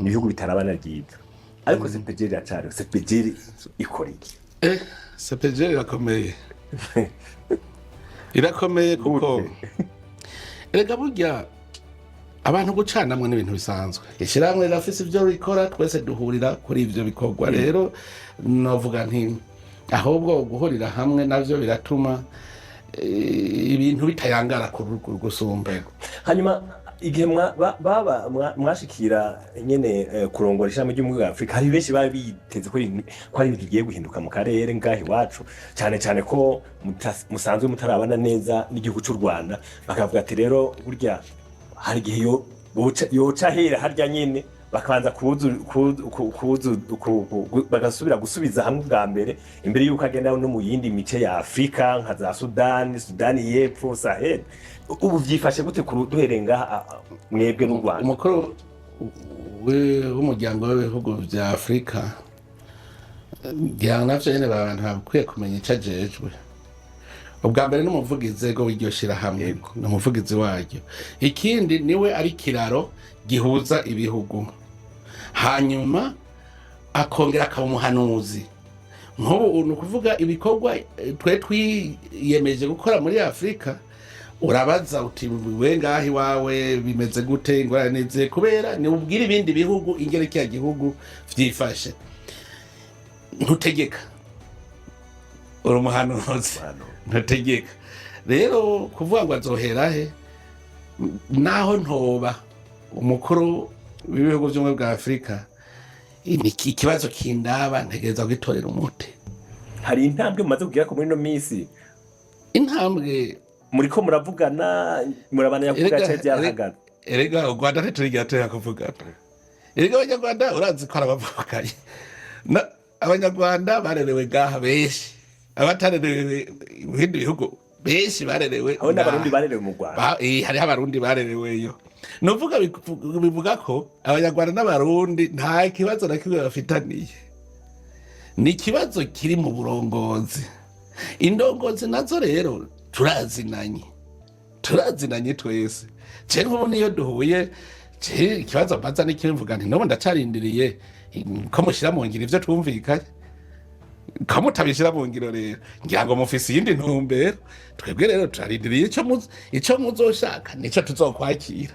Ibihugu bitarabana ryiza, ariko CEPGL iracariho. CEPGL ikora iki? CEPGL irakomeye, irakomeye kuko Gute? Erega burya abantu gucanamwe n'ibintu bisanzwe. Ishyirahamwe rirafise ivyo rikora, twese duhurira kuri ivyo bikorwa. Rero novuga nti ahubwo guhurira hamwe navyo biratuma ibintu bitayangara gusumba. Hanyuma igihe baba mwashikira nyene kurongora Ishami ry'Ubumwe bwa Afurika, hari benshi bari biteze ko ari ibintu bigiye guhinduka mu karere ngaha iwacu, cyane cyane ko musanzwe mutarabana neza n'igihugu cy'u Rwanda. Bakavuga ati rero burya hari igihe yoca hera harya nyene bakabanza kuzu kuzu kuzu bagasubira gusubiza hamwe bwa mbere, imbere y'uko agenda no mu yindi mice ya Afurika nka za Sudani, Sudani y'Epfo, Sahel. Ubu vyifashe gute duhereye ngaha mwebwe n'u Rwanda? Umukuru w'Umuryango w'Ibihugu vya Afurika, ngira ngo navyo nyene abantu bakwiye kumenya ico ajejwe. Ubwa mbere n'umuvugizi ego w'iryo shirahamwe, ni umuvugizi waryo. Ikindi, niwe ari kiraro gihuza ibihugu, hanyuma akongera akaba umuhanuzi. Nk'ubu ni ukuvuga ibikorwa twe twiyemeje gukora muri Afurika, urabaza uti: "We ngaho iwawe bimeze gute? Ingorane nize?" Kubera ni ubwira ibindi bihugu ingene kiriya gihugu vyifashe. Ntutegeka, uri umuhanuzi, ntutegeka. Rero kuvuga ngo azohera he, naho ntoba umukuru w'ibihugu by'Ubumwe bwa Afurika, ni ikibazo kindaba, ntegereza kugitorera umuti. Hari intambwe mumaze kugira ko muri ino minsi? Intambwe? Muriko muravugana, murabandanya kuvuga Erega canke vyarahagaze? Erega u Rwanda ntiturigira tureka kuvugana. Erega Abanyarwanda urazi ko ari abavukanye. Abanyarwanda barerewe ngaha benshi, abatarerewe mu bindi bihugu benshi barerewe Aho n'Abarundi ngaha. barerewe mu Rwanda. Hariho Abarundi barereweyo. Nuvuga bivuga ko Abanyarwanda n'Abarundi nta kibazo na kimwe bafitaniye. Ni ikibazo kiri mu burongozi. Indongozi nazo rero turazinanye, turazinanye twese. Je nk'ubu niyo duhuye, je ikibazo mbaza ni mvuga nti n'ubu ndacarindiriye ko mushyira mu ngiro ivyo twumvikanye. Ko mutabishyira mu ngiro rero, ngira ngo mufise iyindi ntumbero. Twebwe rero turarindiriye ico muzoshaka, nico tuzokwakira.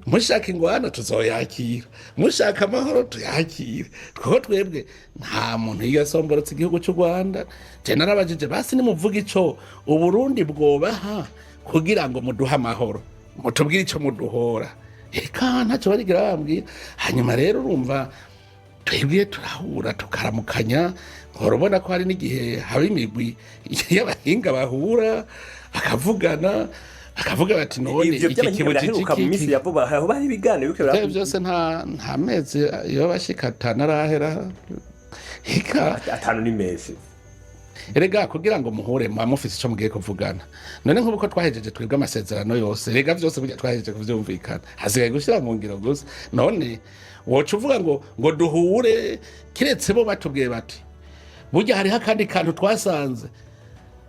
Mushaka ingwano tuzoyakira, mushaka amahoro tuyakire. Twebwe nta muntu yigasomborotse igihugu cy'u Rwanda. Je narabajije: "Basi nimuvuga ico Uburundi bwobaha kugira ngo muduhe amahoro, mutubwire ico muduhora." Eka ntacyo barigira bambwira. Hanyuma rero urumva twebwe turahura, tukaramukanya. Nkora ubona ko hari n'igihe haba imigwi y'abahinga bahura bakavugana, bakavuga bati: "None Ivyo iki by'abahinga kibuji biraheruka mu minsi iki ya vuba, aho bari ibiganiro biriko Ivyo byose nta mezi iyo bashika 5 arahera. Eka. 5 ni menshi. Erega kugira ngo muhure muba mufise ico mugiye kuvugana. None nk'ubu ko twahejeje twebwe amasezerano yose, rega vyose burya twahejeje kuvyumvikana, hasigaye gushira mu ngiro gusa. None woca uvuga ngo duhure? Kiretse bo batubwiye bati: "Burya hariho akandi kantu twasanze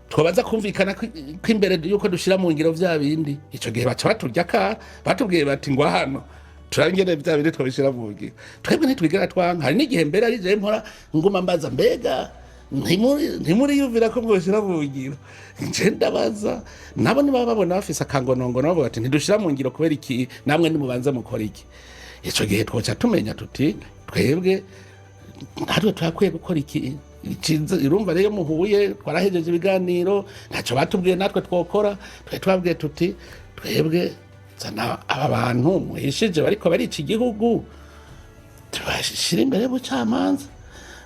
twabanza kumvikana ko imbere yuko dushira mu ngiro vya bindi." Ico gihe baca baturya ka batubwiye bati: "Ngo hano turangene vya bindi twabishira mu ngiro." Twebwe ntitwigera twanka. Hari n'igihe mbere ari jewe mpora nguma mbaza: "Mbega ntimuriyumvira ko mwoshyira mu ngiro?" Nje ndabaza, nabo niba babona bafise akangonongono, bavuga bati: "Ntidushira mu ngiro kubera iki? Namwe nimubanze mukora iki." Ico gihe twoca tumenya tuti: "Twebwe natwe turakwiye gukora iki." Urumva rero muhuye, twarahejeje ibiganiro, ntacyo batubwiye natwe twokora. Twe twabwiye tuti: "Twebwe zana aba bantu muhishije bariko barica igihugu, tubashire imbere y'ubucamanza."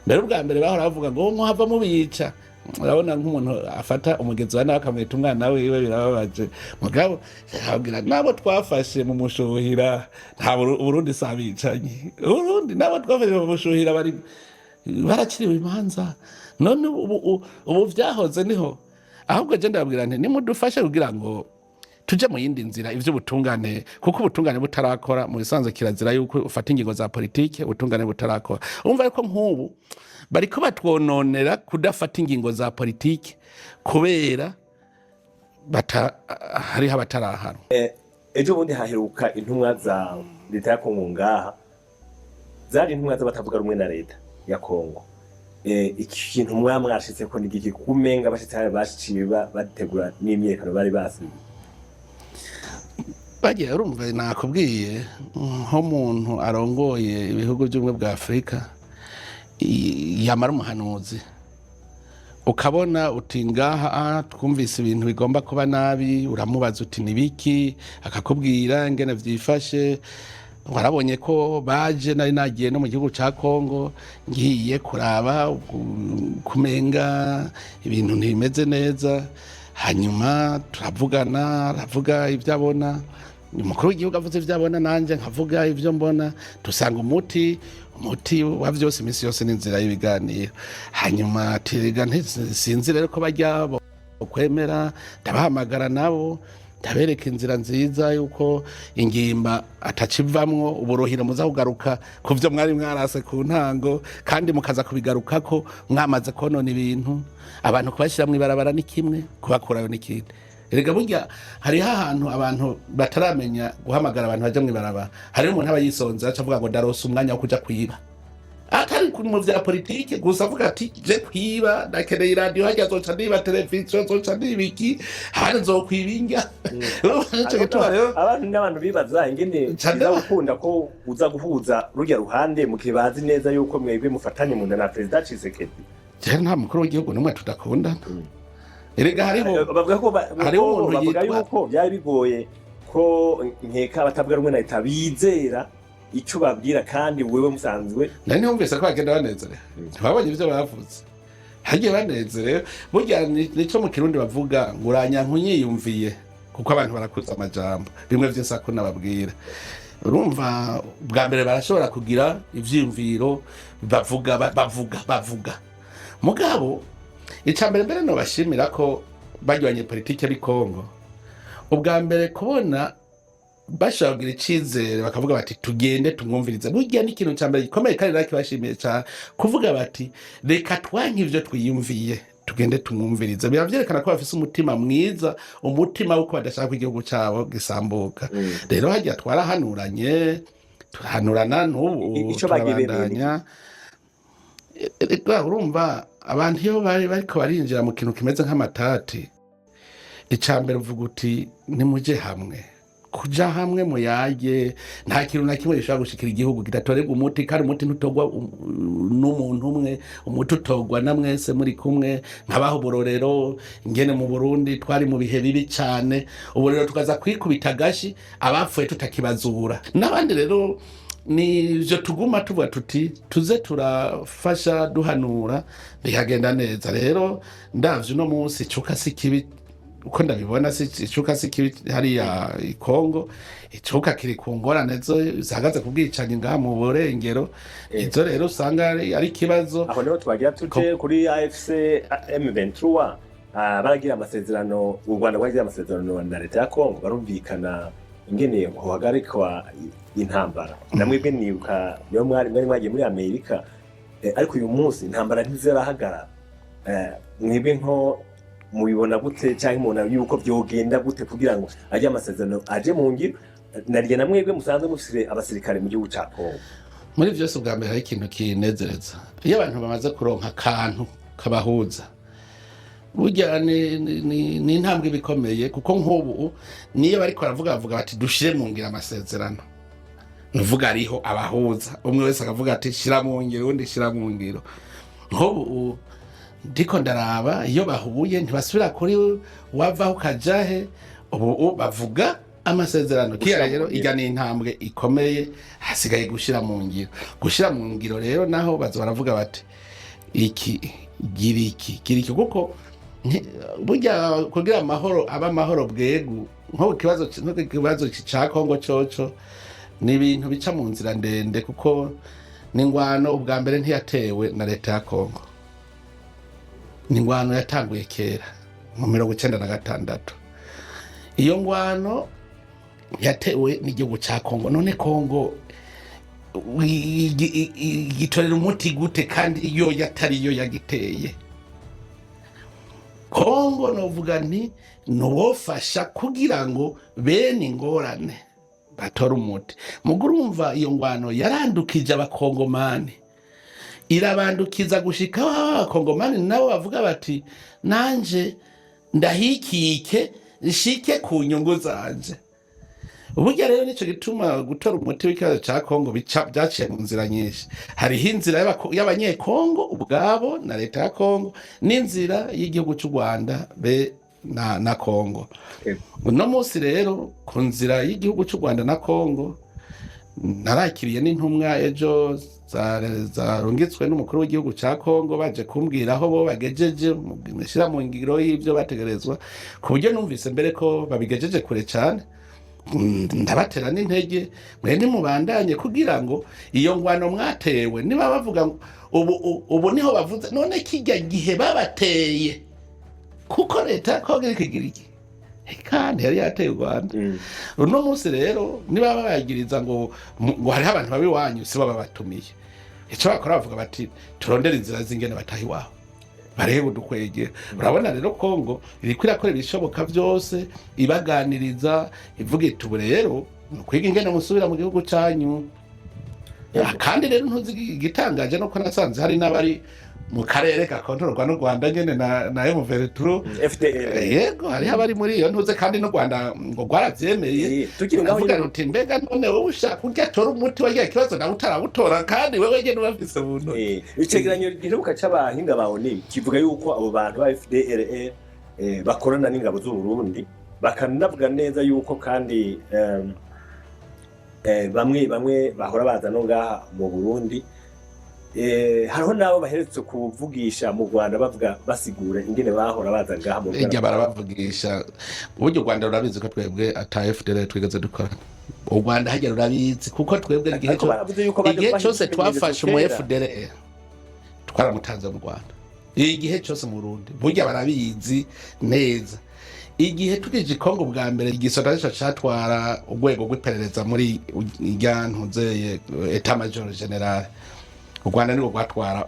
Mbere ubwa mbere bahora bavuga ngo muhava mubica. Urabona nk'umuntu afata umugezi wa nawe akamwita umwana wiwe, birababaje. Mugabo abwira nabo twafashe mu Mushuhira, nta Uburundi si abicanyi. Uburundi nabo twafashe mu Mushuhira bari barakiriwe imanza. None ubu vyahoze niho. Ahubwo je ndababwira nti: "Nimudufashe kugira ngo tuje mu yindi nzira, ivy'ubutungane, kuko ubutungane butarakora, mu bisanzwe kirazira yuko ufata ingingo za politike ubutungane butarakora." Urumva yuko nk'ubu bariko batwononera kudafata ingingo za politike kubera hariho abatarahanwa. Ejo bundi haheruka intumwa za leta ya Kongo ngaha. Zari intumwa z'abatavuga rumwe na leta ya Kongo. Ikintu mwaba mwashitseko ni giki, kumenga abashitsi hari bashiye bategura n'imyiyerekano bari basize? Bagiye, urumva nakubwiye, nk'umuntu arongoye ibihugu by'ubumwe bwa Afurika, yamara umuhanuzi, ukabona uti ngaha twumvise ibintu bigomba kuba nabi, uramubaza uti nibiki, akakubwira ingene vyifashe. Warabonye ko baje, nari nagiye no mu gihugu ca Kongo, ngiye kuraba kumenga ibintu ntibimeze neza. Hanyuma turavugana, aravuga ibyo abona, umukuru w'igihugu avuze ibyo abona, nanjye nkavuga ibyo mbona, dusanga umuti wa byose iminsi yose n'inzira y'ibiganiro. Hanyuma tirega sinzi rero ko bajya kwemera, ndabahamagara nabo, ndabereka inzira nziza yuko ingimba atacivamwo uburuhiro, muza kugaruka ku byo mwari mwarase ku ntango, kandi mukaza kubigarukako mwamaze konona ibintu. Abantu kubashyira mu ibarabara ni kimwe, kubakurayo ni kindi. Erega burya hariho ahantu abantu bataramenya guhamagara abantu bajya mu ibarabara. Hariho umuntu aba yisonze, aca avuga ngo ndarose umwanya wo kuja kwiba, atari mu vya politike gusa, avuga ati je kwiba, ndakeneye iradiyo harya, zoca niba televiziyo, zoca niba iki, handi nzokwiba indya. Nico gituma rero Abantu n'abantu bibaza ingene biza gukunda ko uza guhuza rurya ruhande, mu gihe bazi neza yuko mwebwe mufatanye mu nda na Perezida Tshisekedi. Jewe nta mukuru w'igihugu n'umwe tudakundana. Erega hariho Bavuga ko hariho umuntu bavuga yitwa yuko byari bigoye ko nkeka abatavuga rumwe na leta bizera ico babwira, kandi wewe musanzwe Nari ntumvise ko bagenda banezerewe, ntibabonye ibyo bavuze, hagiye banezerewe. Burya nico mu Kirundi bavuga ngo uranyanka unyiyumviye, kuko abantu barakuza amajambo bimwe vy'insaku nababwira. Urumva, bwa mbere barashobora kugira ivyiyumviro bavuga, bavuga bavuga, mugabo ica mbere mbere nobashimira ko barwanye politike b'i Kongo, ubwa mbere kubona bashobora kugira icizere bakavuga bati tugende tumwumvirize. Burya ni ikintu cya mbere gikomeye, kandi nakibashimiye cyane kuvuga bati reka twanke ivyo twiyumviye, tugende tumwumvirize. Biba vyerekana ko bafise umutima mwiza, umutima w'uko badashaka ko igihugu cabo gisambuka. Rero harya twarahanuranye, turahanurana n'ubu Ico bagiye bemeye ni turabandanya. Erega urumva, abantu iyo bari bariko barinjira mu kintu kimeze nk'amatati, ica mbere uvuga uti nimuje hamwe, kuja hamwe muyage. Nta kintu na kimwe gishobora gushikira igihugu kidatorerwa umuti, kandi umuti ntutogwa n'umuntu umwe, umuti utogwa na mwese muri kumwe. Nkabaho uburorero ingene mu Burundi twari mu bihe bibi cane, ubu rero tukaza kwikubita agashi, abapfuye tutakibazura n'abandi. Rero nivyo tuguma tuvuga tuti tuze turafasha duhanura, bikagenda neza. Rero ndavye uno munsi, icuka si kibi uko ndabibona, si icuka si kibi hariya i Kongo. Icuka kiri ku ngorane zo zihagaze ku bwicanyi ngaha mu burengero, izo rero usanga ari ikibazo. Aho niho twagira tuje kuri AFC M23. Baragira amasezerano, u Rwanda rwagira amasezerano na leta ya Kongo, barumvikana ingene hohagarikwa intambara. Namwebwe nibuka niyo mwari mwagiye muri Amerika. Ariko uyu munsi intambara ntizirahagarara. Mwebwe nko mubibona gute, cyangwa mubona yuko vyogenda gute kugira ngo ajye amasezerano aje mu ngiro, narya na mwebwe musanzwe mufise abasirikare mu gihugu ca Kongo? Muri byose, ubwa mbere hari ikintu kinezereza iyo abantu bamaze kuronka akantu kabahuza. Burya ni intambwe iba ikomeye, kuko nk'ubu niyo bariko baravuga, bavuga bati dushire mu ngiro amasezerano, nuvuga ariho abahuza, umwe wese akavuga ati shira mu ngiro, uwundi shira mu ngiro. Nk'ubu ndiko ndaraba, iyo bahuye ntibasubira kuri wavaho ukajahe, ubu bavuga amasezerano kiya. Gushira mu Rero ngiro. Irya ni intambwe ikomeye, hasigaye gushira mu ngiro. Gushira mu ngiro rero naho baza baravuga bati iki gira iki, gira iki, kuko burya kugira amahoro aba amahoro bwegu, nko kibazo ca Kongo coco ni ibintu bica mu nzira ndende, kuko n'ingwano ubwa mbere ntiyatewe na leta ya Kongo, ni ingwano yatanguye kera mu 96. Iyo ngwano yatewe n'igihugu ca Kongo. None Kongo igitorera umuti gute kandi iyo yatari yo yagiteye? Kongo novuga nti nuwofasha kugira ngo bene ingorane Batora umuti. Mugo urumva iyo ngwano yarandukije Abakongomani, irabandukiza gushika aho Abakongomani nabo bavuga bati: "Nanje ndahikike, nshike ku nyungu zanje." Burya rero nico gituma gutora umuti w'ikibazo ca Kongo byaciye mu nzira nyinshi. Hariho inzira y'Abanyekongo ubwabo na leta ya Kongo, n'inzira y'igihugu c'u Rwanda be na Kongo. Uno munsi rero, ku nzira y'igihugu c'u Rwanda na Kongo, narakiriye n'intumwa ejo zarungitswe n'umukuru w'igihugu ca Kongo, baje kumbwira aho bo bagejeje mu gushyira mu ngiro y'ibyo bategerezwa, ku buryo numvise mbere ko babigejeje kure cane. Ndabatera n'intege: mwe nimubandanye, kugira ngo iyo ngwano mwatewe, niba bavuga ngo ubu niho bavuze, none kijya gihe babateye, kuko leta ya Kongo iriko igira iki kandi yari yateye u Rwanda. Uno munsi rero niba babagiriza ngo hariho abantu babi iwanyu, sibo babatumiye. Icyo bakora, bavuga bati: "Turondere inzira z'ingene bataha iwabo, barebe udukwegera." Urabona rero, Kongo iriko irakora ibishoboka byose, ibaganiriza, ivuga iti: "Ubu rero ni ukwiga ingene musubira mu gihugu canyu." Kandi rero ntuzi igitangaje, nuko nasanze hari n'abari mu karere gakontororwa n'u Rwanda nyene na M23. FDL. Yego, hariho abari muri iyo ntuze, kandi n'u Rwanda ngo rwaravyemeye. Tukiri ngaho Uravuga nyene. uti: "Mbega none wowe ushaka urya tora umuti wa kibazo, nawe utarawutora, kandi wewe nyene ubafise mu ntoki?" Icegeranyo giheruka c'abahinga ba ONU kivuga yuko abo bantu ba FDLR bakorana n'ingabo z'u Burundi, bakanavuga neza yuko kandi bamwe bamwe bahora baza no ngaha mu Burundi. Hariho n'abo baherutse kuvugisha mu Rwanda, bavuga, basigura ingene bahora baza ngaha mu Ijya Rwanda. Barabavugisha uburyo u Rwanda rurabizi ko twebwe ata FDL twigeze dukora. U Rwanda hajya rurabizi, kuko twebwe igihe Ariko baravuze yuko baje igihe kubaha cyose imyimenyerezo twafashe umu kera. FDL, twaramutanze mu Rwanda. Igihe cyose mu Burundi burya barabizi neza. Igihe tugije i Kongo bwa mbere, igisata nico catwara urwego rw'iperereza muri irya ntuzeye état-major général, u Rwanda nirwo rwatwara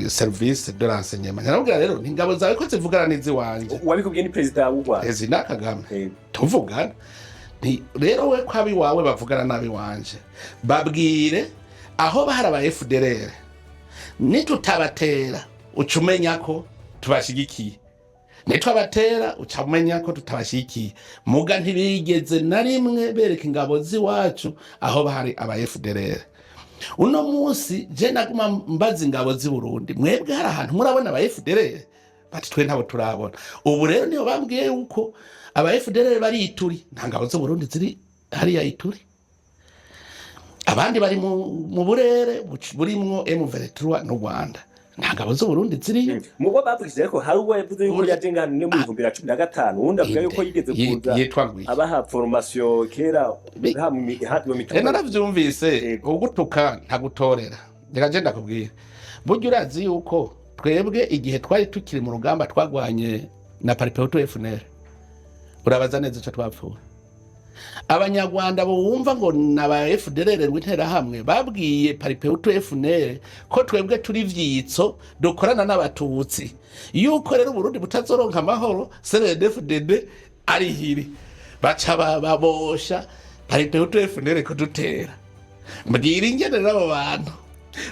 service de renseignement. Ndarabwira rero nti: "Ingabo zawe ko zivugana n'iziwanje?" Uwabikubwiye ni perezida w'u Rwanda? Perezida Kagame. Tuvugana nti: "Rero we ko abiwawe bavugana n'abiwanje, babwire aho bahari aba FDLR, nitutabatera uca umenya ko tubashigikiye, nitwabatera uca umenya ko tutabashigikiye." Muga ntibigeze na rimwe bereka ingabo z'iwacu aho bahari aba FDLR. Uno munsi je naguma mbaza ingabo z'i Burundi: "Mwebwe hari ahantu murabona aba FDLR?" Bati: "Twe ntabo turabona." Ubu rero niyo bambwiye yuko aba FDLR bari Ituri. Nta ngabo z'u Burundi ziri hariya Ituri. Abandi bari mu burere burimwo M23 n'u Rwanda, nta ngabo z'u Burundi ziriyo. Mubo bavugishije, ariko hari uwo yavuze yuko yaje ngaha ni mu 2015, uwundi avuga yuko yigeze kuza Yitwa ngwiki? abaha formation kera ngaha mu mitumba. Naravyumvise. Yego. Ugutuka ntagutorera. Reka nje ndakubwira, burya urazi yuko twebwe igihe twari tukiri mu rugamba twagwanye na Palipehutu FNL, urabaza neza ico twapfuye. Abanyarwanda bumva ngo naba FDLR rw'Interahamwe, babwiye Palipehutu FNL ko twebwe turi vyitso dukorana n'Abatutsi, yuko rero Burundi butazoronka amahoro CNDD-FDD ari hiri. Baca babosha Palipehutu FNL kudutera. Mbwira ingene rero abo bantu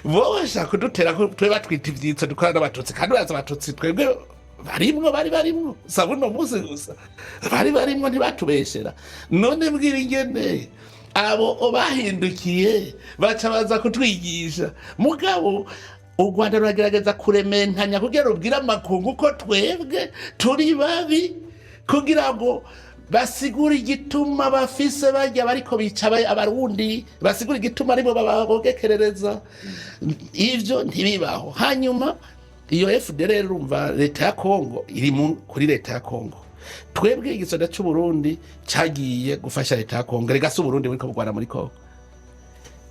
bo bashaka kudutera ko twe batwita ivyitso dukorana n'Abatutsi, kandi urazi Abatutsi twebwe barimwo, bari barimwo sa buno munsi gusa, bari barimwo, ntibatubeshera. None mbwira ingene abo bahindukiye baca baza kutwigisha. Mugabo u Rwanda ruragerageza kurementanya kugira rubwire amakungu ko twebwe turi babi, kugira ngo basigure igituma bafise barya bariko bica Abarundi, basigure igituma aribo bababogekerereza. Ivyo ntibibaho. Hanyuma iyo FDLR, urumva leta ya Kongo iri kuri leta ya Kongo. Twebwe igisoda c'u Burundi cagiye gufasha leta ya Kongo. Rega si Uburundi buriko bugwana muri Kongo.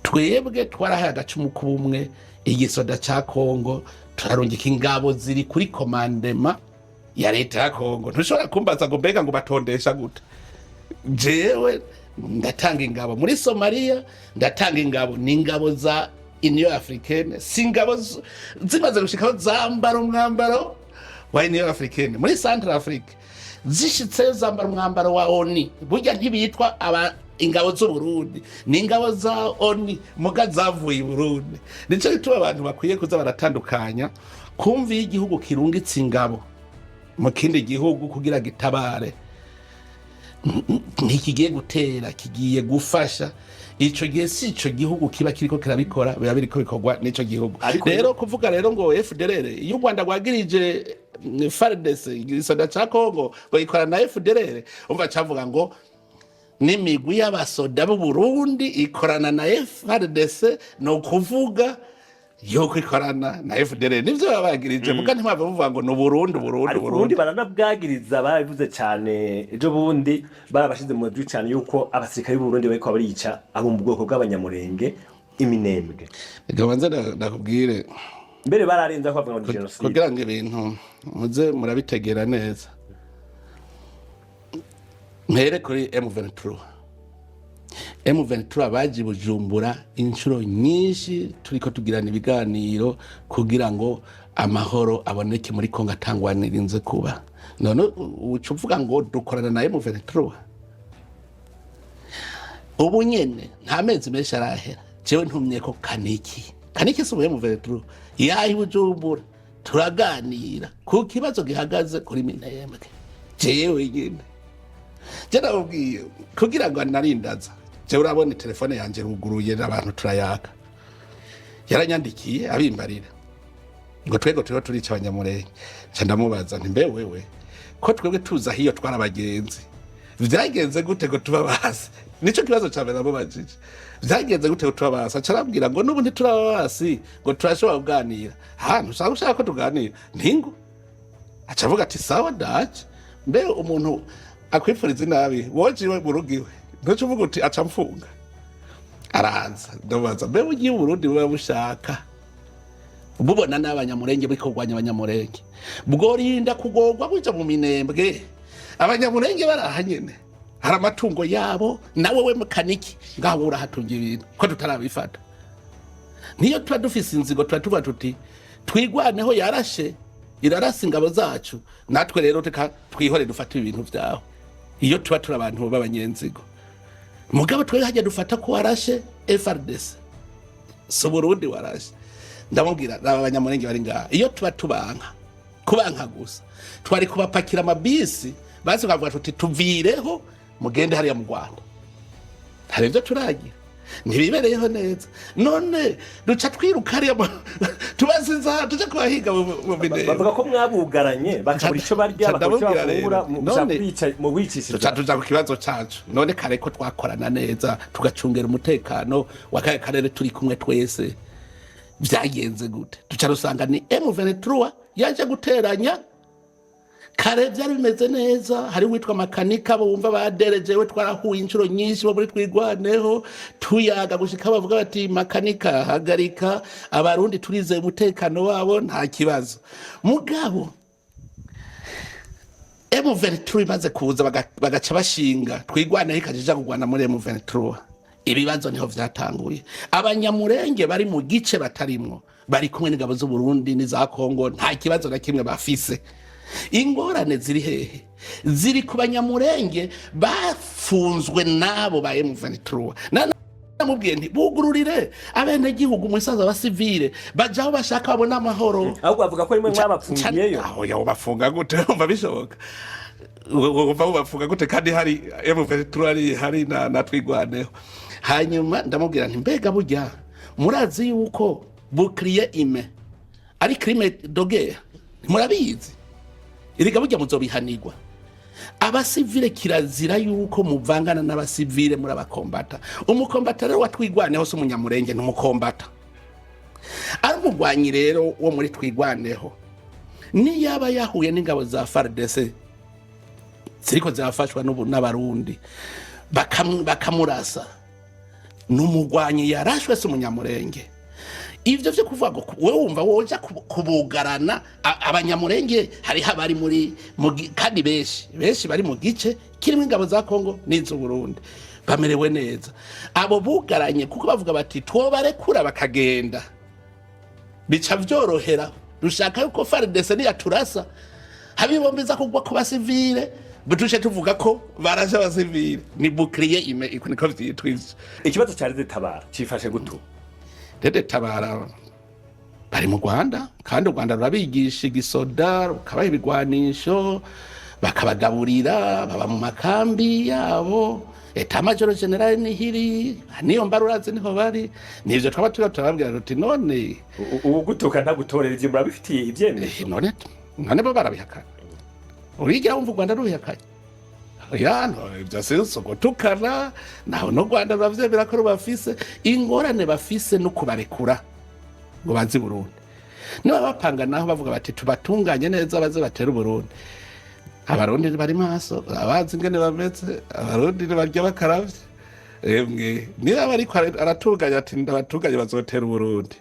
Twebwe twarahaye agacumu k'ubumwe igisoda ca Kongo, turarungika ingabo ziri kuri commandement ya leta ya Kongo. Ntushobora kumbaza ngo mbega ngo batondesha gute. Jewe ndatanga ingabo muri Somalia, ndatanga ingabo, ni ingabo za Union Africaine, si ingabo zimaze gushikaho zambara umwambaro wa Union Africaine. Muri Central Afrique zishitseyo zambara umwambaro wa ONU. Burya ntibitwa aba. Ingabo z'Uburundi ni ingabo za ONU, muga zavuye i Burundi. Nico gituma abantu bakwiye kuza baratandukanya kumva iyo igihugu kirungitse ingabo mu kindi gihugu kugira gitabare, ntikigiye gutera, kigiye gufasha. Ico gihe si ico gihugu kiba kiriko kirabikora, biba biriko bikorwa n'ico gihugu. Ariko rero kuvuga rero ngo FDLR, iyo u Rwanda rwagirije FARDC, igisoda ca Congo, ngo ikorana na FDLR, umva cavuga ngo n'imigwi y'abasoda b'u Burundi ikorana na FARDC, ni ukuvuga yuko ikorana na FDLR. Nivyo baba bagirije, muga ntimwava muvuga ngo ni Uburundi, Uburundi. Ariko Uburundi uburundi baranabwagiriza, barabivuze cyane ejo bundi, barabashize mu majwi cyane yuko abasirikare b'Uburundi bariko barica abo mu bwoko bw'Abanyamurenge iminembwe. Reka banze ndakubwire. Mbere bararenze ko bavuga ngo ni jenoside. Kugira ngo ibintu muze murabitegera neza, mpere kuri M23. M23 baje i Bujumbura inshuro nyinshi, turiko tugirana ibiganiro kugira ngo amahoro aboneke muri Kongo atangwanirinze kuba. None uca uvuga ngo dukorana na M23? Ubu nyene nta mezi menshi arahera, jewe ntumye ko Kaniki. Kaniki si umu M23, yaha i Bujumbura turaganira ku kibazo gihagaze kuri Minembwe. Jewe nyene je namubwiye kugira ngo narindaza. Jewe urabona telefone yanje ruguruye, abantu turayaka. Yaranyandikiye abimbarira ngo twego turiho turica Abanyamurenge. Nca ndamubaza nti: "Mbe wewe, ko twebwe tuza hiyo twari abagenzi, vyagenze gute ngo tuba basi?" Nico kibazo ca mbere namubajije: vyagenze gute ngo tuba basi? Aca arambwira ngo n'ubu ntituraba basi, ngo turashobora kuganira. Ha, ntushaka ushaka ko tuganira ntingo. Aca avuga ati: "Sawa, ndaje." Mbe umuntu akwipfuriza inabi, woje iwe mu rugo iwe, ntuca uvuga uti aca mfunga? Araza, ndamubaza: "Mbe ugiye Uburundi buba bushaka bubona n'Abanyamurenge buriko kurwanya Abanyamurenge, bworinda kugorwa buja mu Minembwe, Abanyamurenge baraha nyene hari amatungo yabo? Nawe we Kaniki ngaho urahatunga ibintu, ko tutarabifata? Niyo tuba dufise inzigo, tuba tuvuga tuti Twigwaneho yarashe, irarasa ingabo zacu, natwe rero reka twihore dufate ibintu vyawe." Iyo tuba turi abantu b'abanyenzigo. Mugabo twe hajya dufata ko warashe FARDC, si Uburundi warashe. Ndamubwira: "Raba Abanyamurenge bari ngaha, iyo tuba tubanka, kubanka gusa, twari kubapakira amabisi basi tukavuga tuti tuvireho mugende hariya mu Rwanda, hari ibyo turagira ntibibereyeho neza. None duca twiruka hariya tubaziza tuja kubahiga mu Minembwe." Bavuga ko mwabugaranye, bakabura ico barya, Ca bakabura ico ndamubwira bafungura, rero, mu gushaka mu bwicishije. Tuca tuja ku kibazo cacu. None kare ko twakorana neza, tugacungera umutekano wa kare karere turi kumwe twese, vyagenze gute? Tuca rusanga ni M23 yaje guteranya. Kare byari bimeze neza. Hari uwitwa Makanika bumva baderejewe, twarahuye inshuro nyinshi bo muri Twigwaneho, tuyaga gushika bavuga bati: "Makanika, hagarika, Abarundi turizeye umutekano wabo, nta kibazo." Mugabo M23 imaze kuza, bagaca bashinga Twigwaneho, ikaja ija kugwana muri M23, ibibazo niho vyatanguye. Abanyamurenge bari mu gice batarimwo, bari kumwe n'ingabo z'Uburundi n'iza Kongo, nta kibazo na kimwe bafise. Ingorane ziri hehe? Ziri ku Banyamurenge bafunzwe n'abo ba M23. Namubwiye nti: "Bugururire abenegihugu, musaza, abasivile baja aho bashaka, babone amahoro." Ahubwo bavuga ko rimwe mwabapfungiyeyo. Aho yawo bafunga gute? Umva bishoboka? Wumva bafunga gute kandi hari M23, hari na Twigwaneho? Hanyuma ndamubwira nti: "Mbega burya murazi yuko bouclier humain ari crime de guerre? Murabizi? Erega burya muzobihanirwa. Abasivile kirazira yuko muvangana n'abasivile muri abakombata." Umukombata rero watwigwaneho si umunyamurenge, ni umukombata, ari umugwanyi rero wo muri Twigwaneho. Niyaba yahuye n'ingabo za FARDC ziriko zirafashwa n'Abarundi, bakamurasa, ni umugwanyi yarashwe, si umunyamurenge. Ivyo vyo kuvuga ngo wewe wumva woja kubugarana Abanyamurenge, hariho abari muri kandi benshi benshi bari mu gice kirimo ingabo za Kongo n'iz'Uburundi, bamerewe neza. Abo bugaranye kuko bavuga bati twobarekura bakagenda, bica vyorohera. Dushaka yuko FARDC niyaturasa habibombiza kugwa ku basivile. Duce tuvuga ko barashe abasivile, ni bouclier humain, niko vyitwa ivyo. Ikibazo ca RED Tabara cifashe gutu? RED Tabara bari mu Rwanda, kandi u Rwanda rurabigisha igisoda, rukabaha ibigwanisho, bakabagaburira, baba mu makambi yabo. État-major général nihiri, niyo mbarurazi niho bari. Nivyo twaba turiho turababwira tuti none Ubu gutuka ntagutorera, ivyo murabifitiye ivyemezo? None bo barabihakana? Urigira wumva u Rwanda rubihakanye? Ya, no, ivyo si gutukana. Naho n'u Rwanda ruravyemera ko rubafise. Ingorane bafise no kubarekura ngo baze i Burundi. Niba bapanga naho bavuga bati tubatunganye neza baze batere Uburundi, Abarundi bari maso, abazi ingene bameze. Abarundi barya bakaravye. Emwe, niba bariko aratunganya ati ndabatunganye bazotera Uburundi,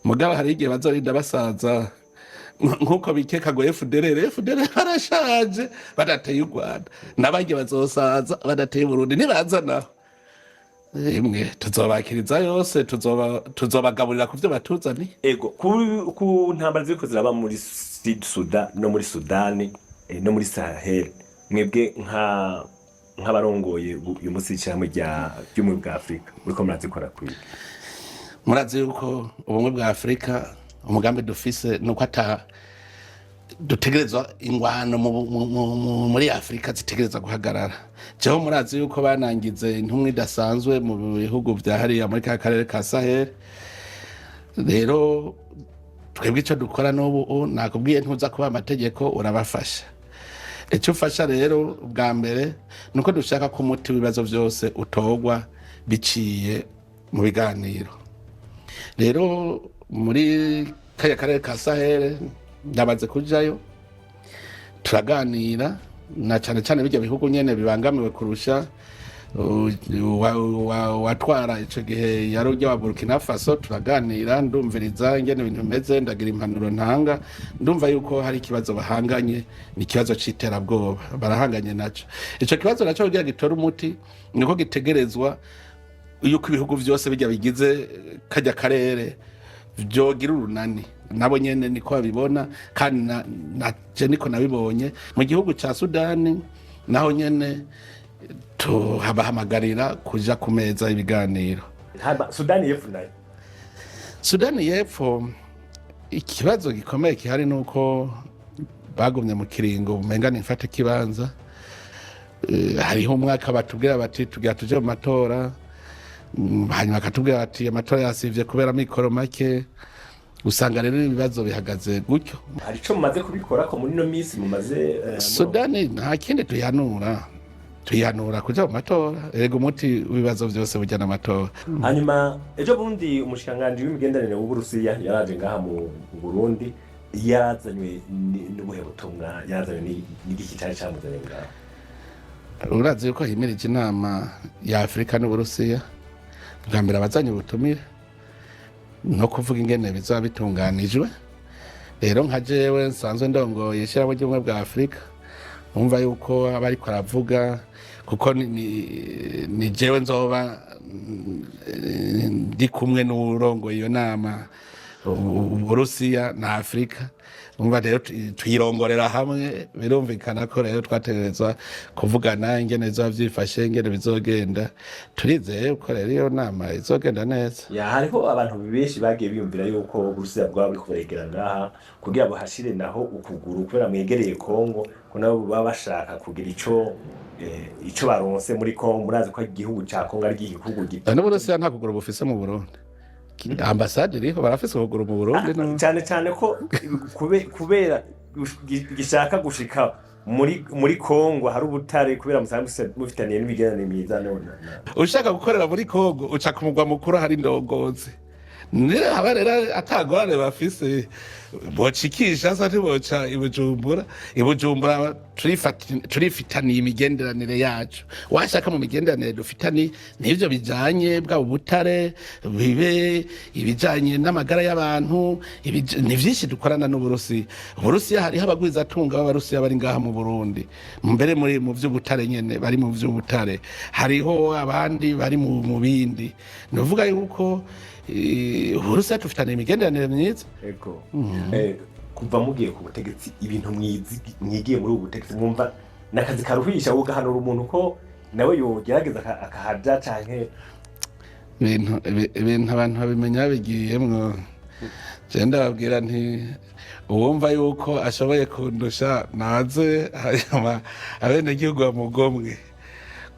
mugabo hari igihe bazorinda basaza nk'uko bikeka ngo FDLR, FDLR barashaje badateye u Rwanda, n'abarya bazosaza badateye Uburundi. Nibaza naho, emwe, tuzobakiriza yose, tuzobagaburira ku vyo batuzaniye. Ego, ku ntambara ziriko ziraba muri Sud Sudan no muri Sudani, no muri Sahel, mwebwe nk'abarongoye uyu munsi w'ishirahamwe ry'Ubumwe bwa Afurika, muriko murazikora kwiga? Murazi yuko Ubumwe bwa Afurika, umugambi dufise nuko ata dutegerezwa ingwano muri Afurika zitegerezwa guhagarara. Jeho murazi yuko banangize intumwa idasanzwe mu bihugu vya hariya muri ka karere ka Sahel. Rero twebwe icyo dukora n'ubu nakubwiye, ntuza kuba amategeko, urabafasha. Icyo ufasha rero bwa mbere ni uko dushaka ko umuti w'ibibazo byose utorwa biciye mu biganiro. Rero muri kariya karere ka Sahel ndamaze kujayo, turaganira na cyane cyane bijya bihugu nyene bibangamiwe kurusha. Watwara ico gihe yari ujya wa Burkina Faso, turaganira, ndumviriza ingene ibintu bimeze, ndagira impanuro ntanga. Ndumva yuko hari ikibazo bahanganye, ni ikibazo c'iterabwoba barahanganye naco. Ico kibazo naco kugira gitore umuti niko gitegerezwa yuko ibihugu vyose bijya bigize kajya karere vyogira urunani. Nabo nyene niko babibona, kandi na je niko nabibonye. Mu gihugu ca Sudani naho nyene tuhabahamagarira kuja ku meza ibiganiro. Hama Sudani y'Epfo nayo? Sudani y'Epfo, ikibazo gikomeye gihari ni uko bagumye mu kiringo umenga ni mfate kibanza. Hariho umwaka batubwira bati tugira tuje mu matora, hanyuma bakatubwira bati amatora yasivye kubera amikoro make. Usanga rero ibibazo bihagaze gutyo. Hari ico mumaze kubikora ko muri ino minsi mumaze Sudani nta kindi tuyihanura, tuyihanura kuja mu matora. Erega umuti w'ibibazo vyose burya n'amatora. Hanyuma ejo bundi umushikiranganji w'imigenderanire w'Uburusiya yaraje ngaha mu Burundi. Yarazanywe n'ubuhe butumwa? Yarazanywe n'igiki cari camuzanye ngaha? Urazi yuko himirije inama ya Afurika n'Uburusiya. Bwa mbere abazanye ubutumire no kuvuga ingene bizoba bitunganijwe. Rero nka jewe nsanzwe ndongoye ishyirahamwe ry'Ubumwe bwa Afurika, umva yuko aba ariko aravuga kuko ni jewe nzoba ndi kumwe n'uwurongoye iyo nama, Uburusiya na Afurika. Umva rero tuyirongorera hamwe. Birumvikana ko rero twategerezwa kuvugana ingene bizoba vyifashe, ingene bizogenda. Turizeye ko rero iyo nama izogenda neza. Ya, hariho abantu benshi bagiye biyumvira yuko Uburusiya bwaba buriko buregera ngaha kugira buhashire naho ukuguru, kubera mwegereye Kongo, ko nabo baba bashaka kugira ico baronse muri Kongo. Murazi ko igihugu ca Kongo ari igihugu gito. N'Uburusiya nta kuguru bufise mu Burundi. Ambasade iriho, barafise ukuguru mu Burundi no? Cyane cyane ko kubera gishaka gushika muri Kongo hari ubutare, kubera musanzwe mufitaniye n'imigenderanire myiza none. Ushaka gukorera muri Kongo uca ku mugwa mukuru, hari indongozi. Haba rero atagorane bafise, boca Kinshasa, ntiboca i Bujumbura. I Bujumbura turifitaniye imigenderanire yacu. Washaka mu migenderanire dufitaniye n'ivyo bijanye bwaba ubutare, bibe ibijanye n'amagara y'abantu, ni vyinshi dukorana n'Uburusiya. Uburusiya hariho abagwizatunga b'Abarusiya bari ngaha mu Burundi, mbere muri mu vy'ubutare nyene, bari mu vy'ubutare. Hariho abandi bari mu bindi. Ni ukuvuga yuko Uburusiya dufitaniye imigenderanire myiza. Ego. Kuva mugiye ku butegetsi, ibintu mwigiye muri ubu butegetsi mwumva Ni akazi karuhisha, ugahanura umuntu ko nawe yogerageza akahaja canke? Ibintu abantu babimenya babigiyemwo. Je ndababwira nti uwumva yuko ashoboye kundusha naze, hanyuma abenegihugu bamugomwe.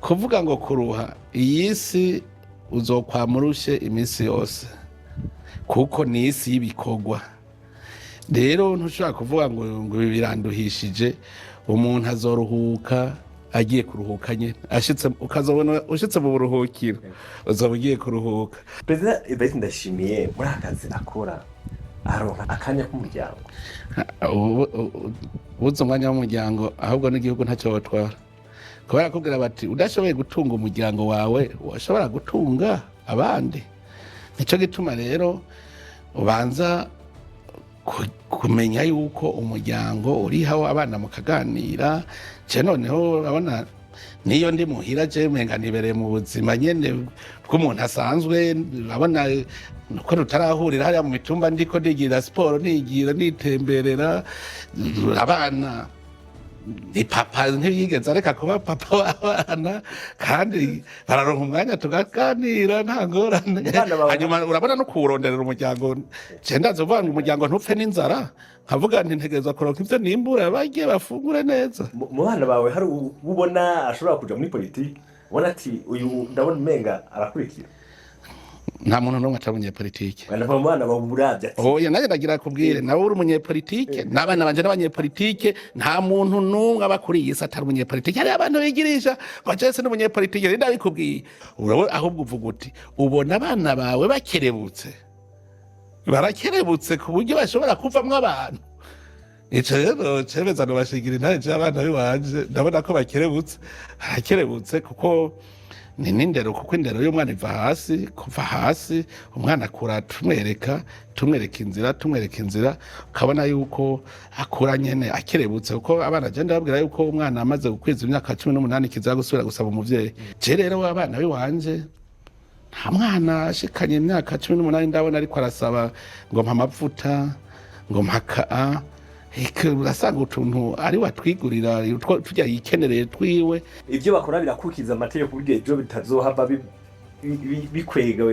Kuvuga ngo kuruha, iyi si uzokwama urushe iminsi yose, kuko ni isi y'ibikorwa. Rero ntushobora kuvuga ngo ibi biranduhishije. Umuntu azoruhuka agiye kuruhuka nyene, ashitse ukazobona ushitse mu buruhukiro, uzoba ugiye kuruhuka. Perezida Evariste Ndayishimiye, muri aka kazi akora, aronka akanya k'umuryango? Ubuze umwanya w'umuryango, ahubwo n'igihugu ntacyo botwara, kubera kubwira bati udashoboye gutunga umuryango wawe, washobora gutunga abandi? Nico gituma rero ubanza kumenya yuko umuryango uriho, abana mukaganira. Je noneho urabona niyo ndi muhira, je umenga nibereye mu buzima nyene bw'umuntu asanzwe. Urabona nuko tutarahurira hariya mu mitumba, ndiko nigira siporo, nigira nitemberera abana. Ni papa, ntiyigeze areka kuba papa w'abana, kandi bararonka umwanya tugaganira, nta ngorane. Abana bawe- Hanyuma urabona no kuwuronderera umuryango, je ndazi uvuga ngo umuryango ntupfe n'inzara, nkavuga nti ntegerezwa kuronka ivyo nimbura, barye bafungure neza. Mu bana bawe hari uwo ubona ashobora kuja muri politiki, ubona ati uyu ndabona umenga arakurikira? Nta muntu n'umwe atari umunyepolitike. Banavuga mu bana bawe uravye ati Oya, nanjye ndagira kubwire, nawe uri umunyepolitike, n'abana banje n'abanyepolitike. Nta muntu n'umwe aba kuri iyi si atari umunyepolitike. Hariyo abantu bigirisha ngo jese n'umunyepolitike, rero ndabikubwiye. Ahubwo uvuga uti ubona abana bawe bakerebutse, barakerebutse ku buryo bashobora kuvamwo abantu. Ico rero cemeza nobashingira intare. Je abana biwanje ndabona ko bakerebutse, barakerebutse, kuko ni n'indero, kuko indero y'umwana iva hasi. Kuva hasi umwana akura tumwereka, tumwereka inzira, tumwereka inzira, ukabona yuko akura nyene akerebutse. Kuko abana, je ndababwira yuko umwana amaze gukwiza imyaka 18 kizira gusubira gusaba umuvyeyi. Je rero abana biwanje, nta mwana ashikanye imyaka 18 ndabona ariko arasaba ngo mpa amavuta, ngo mpa kaa. Eka, urasanga utuntu ari watwigurira, utwo turya yikenereye twiwe. Ivyo bakora birakurikiza amategeko, kuburyo ejo bitazohava bikwega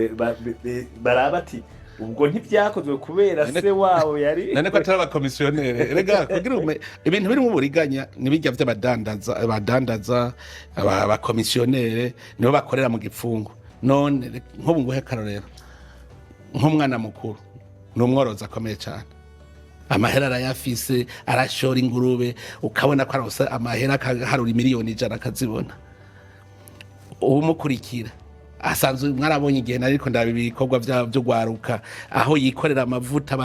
baraba ati ubwo ntibyakozwe kubera se wabo yari None ko atari abakomisiyoneri? Erega kugira ibintu birimo uburiganya nibijya vy'abadandaza, abadandaza, abakomisiyonere nibo bakorera mu gipfungu. None nk'ubu nguhe akarorero, nk'umwana mukuru ni umworozi akomeye cyane, amahera arayafise, arashora ingurube, ukabona ko aronse amahera, akaharura miliyoni 100 akazibona. Uwumukurikira asanzwe mwarabonye igihe nariko ndaba ibikorwa vyo gwaruka, aho yikorera amavuta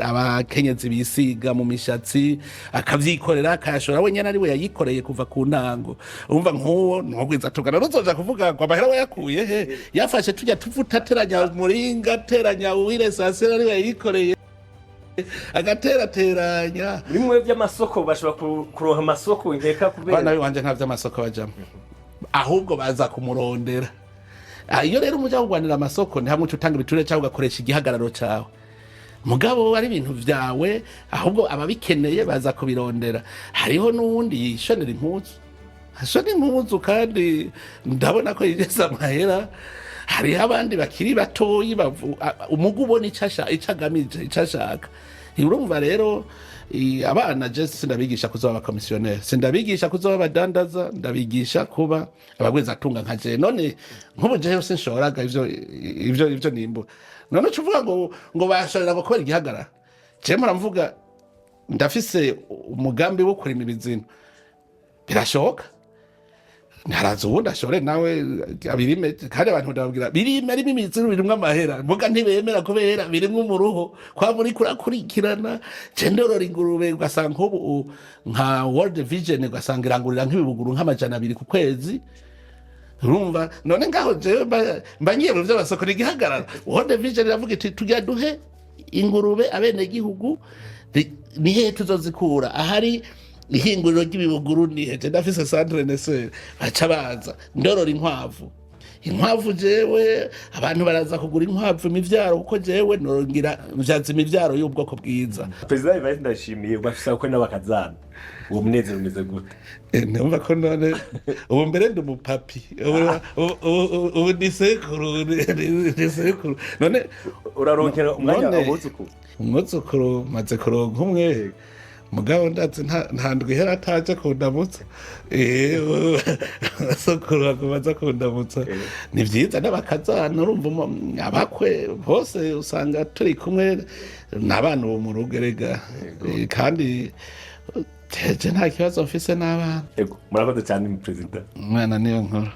abakenyezi bisiga mu mishatsi, akavyikorera, akayashora wenyene, ari we yayikoreye kuva ku ntango. Umva, nk'uwo ntugwiza tugana ruzoja kuvuga ngo amahera wayakuye he? Yafashe tujya tuvuta, ateranya muringa, ateranya uwire sasera, ari we yayikoreye, agaterateranya. Bimwe by'amasoko bashobora kuronka amasoko nkeka kubera Abana biwanje nta vy'amasoko bajamwo, ahubwo baza kumurondera. Iyo rero umuja kugwanira amasoko, ni hamwe uca utanga ibiturire cyangwa ugakoresha igihagararo cawe. Mugabo ari ibintu vyawe, ahubwo ababikeneye baza kubirondera. Hariho n'uwundi yishonera impuzu, ashona impuzu, kandi ndabona ko yinjiza amahera. Hariho abandi bakiri batoyi umugu ubona ico agamije, ico ashaka. Urumva rero abana je sindabigisha kuzoba abakomisiyoneri, sindabigisha kuzoba abadandaza, ndabigisha kuba abagwizatunga nka je. None nk'ubu jewe sinshoraga ivyo nimbura? None uca uvuga ngo bashorera ngo kubera igihagarara? Je muramvuga ndafise umugambi wo kurima ibizino, birashoboka haraza uwundi ashore nawe abirime. Kandi abantu ndababwira birime, arimo imiziro, birimwo amahera, muga ntibemera kubera birimwo umuruho kwa muri kurakurikirana. Je ndorora ingurube, ugasanga nk'ubu nka World Vision, ugasanga irangurira nk'ibibuguru nk'200 ku kwezi. Urumva none ngaho jewe mba ngiye mu vy'amasoko n'igihagarara? World Vision iravuga iti tujya duhe ingurube abenegihugu, ni hehe tuzozikura? Ahari ihinguriro ry'ibibuguru ni hehe? Ndafise centre nesere, baca baza. Ndorora inkwavu. Inkwavu, jewe abantu baraza kugura inkwavu, imivyaro, kuko jewe nongira mvyaza imivyaro y'ubwoko bwiza. Perezida Evariste Ndayishimiye, bafise ko n'abakazana, uwo munezero umeze gute? Numva ko none ubu mbere ndi umupapi, ubu ni sekuru, ni sekuru none. Uraronkera umwanya abuzukuru? Umwuzukuru maze kuronka umwe, mugabo ndazi nta ndwi ihera ataje kundamutsa. Sokuru aguma aza kundamutsa, ni vyiza. N'abakazana, urumva, abakwe bose usanga turi kumwe n'abana ubu mu rugo erega. Kandi jeje nta kibazo mfise n'abana. Yego, murakoze cyane, perezida. Umwana niyo nkuru.